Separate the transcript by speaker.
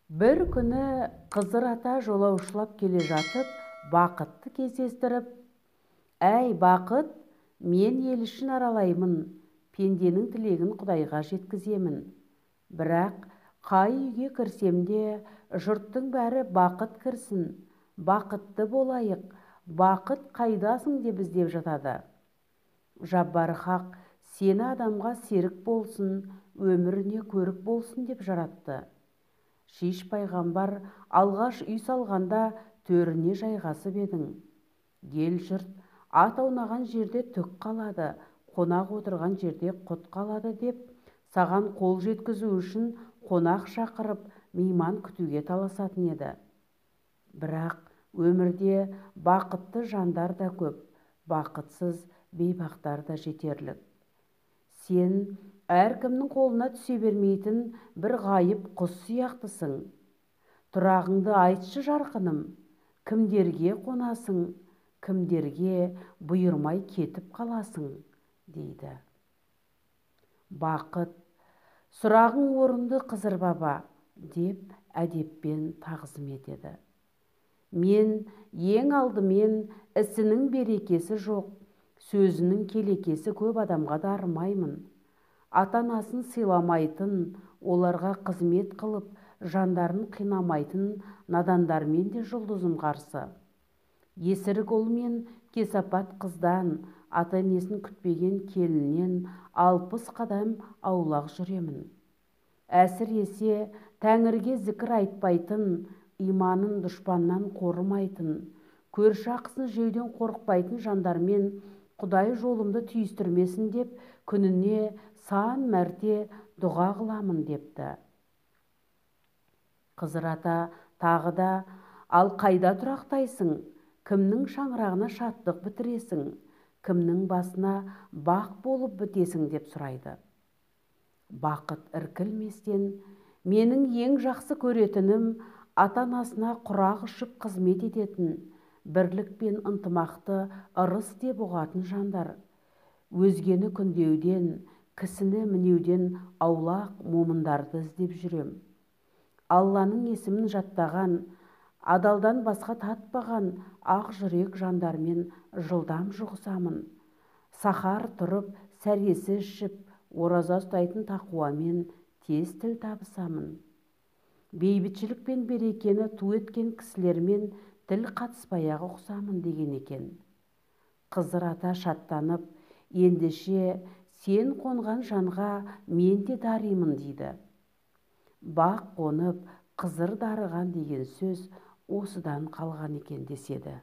Speaker 1: Бір күні Қызыр ата жолаушылап келе жатып, Бақытты кездестіріп: «Әй, Бақыт, мен ел ішін аралаймын, пенденің тілегін Құдайға жеткіземін. Бірақ қай үйге кірсем де, жұрттың бәрі бақыт кірсін, бақытты болайық, бақыт қайдасың деп іздеп жатады. Жаббар хақ сені адамға серік болсын, өміріне көрік болсын деп жаратты. Шиш пайғамбар алғаш үй салғанда төріне жайғасып едің. Ел жұрт ат аунаған жерде түк қалады, қонақ отырған жерде құт қалады деп, саған қол жеткізу үшін қонақ шақырып, мейман күтуге таласатын еді. Бірақ өмірде бақытты жандар да көп, бақытсыз бейбақтар да жетерлік. Сен әркімнің қолына түсе бермейтін бір ғайып құс сияқтысың. Тұрағыңды айтшы, жарқыным, кімдерге қонасың, кімдерге бұйырмай кетіп қаласың?» дейді. Бақыт: «Сұрағың орынды, Қызыр баба», – деп әдеппен тағзым етеді. «Мен ең алдымен ісінің берекесі жоқ, сөзінің келекесі көп адамға дарымаймын. Ата-анасын сыйламайтын, оларға қызмет қылып, жандарын қинамайтын надандармен де жұлдызым қарсы. Есірік ұл мен кесапат қыздан, ата-енесін күтпеген келіннен 60 қадам аулақ жүремін. Әсіресе тәңірге зікір айтпайтын, иманын дұшпаннан қорымайтын, көрші ақысын жеуден қорықпайтын жандармен Құдай жолымды түйістірмесін деп күніне сан мәрте дұға қыламын», – депті. Қызыр ата тағы да: «Ал қайда тұрақтайсың, кімнің шаңырағына шаттық бітіресің, кімнің басына бақ болып бітесің?» – деп сұрайды. Бақыт іркілместен: «Менің ең жақсы көретінім ата-анасына құрақ ұшып қызмет ететін, бірлік пен ынтымақты ырыс деп ұғатын жандар. Өзгені күндеуден, кісіні мінеуден аулақ момындарды іздеп жүрем. Алланың есімін жаттаған, адалдан басқа татпаған ақ жүрек жандармен жылдам жұғысамын. Сахар тұрып, сәресі ішіп, ораза ұстайтын тақуамен тез тіл табысамын. Бейбітшілік пен берекені ту еткен кісілермен тіл қатыспай-ақ ұқсамын», – деген екен. Қызыр ата шаттанып: «Ендеше сен қонған жанға мен де даримын», – дейді. Бақ қонып, Қызыр дарыған деген сөз осыдан қалған екен деседі.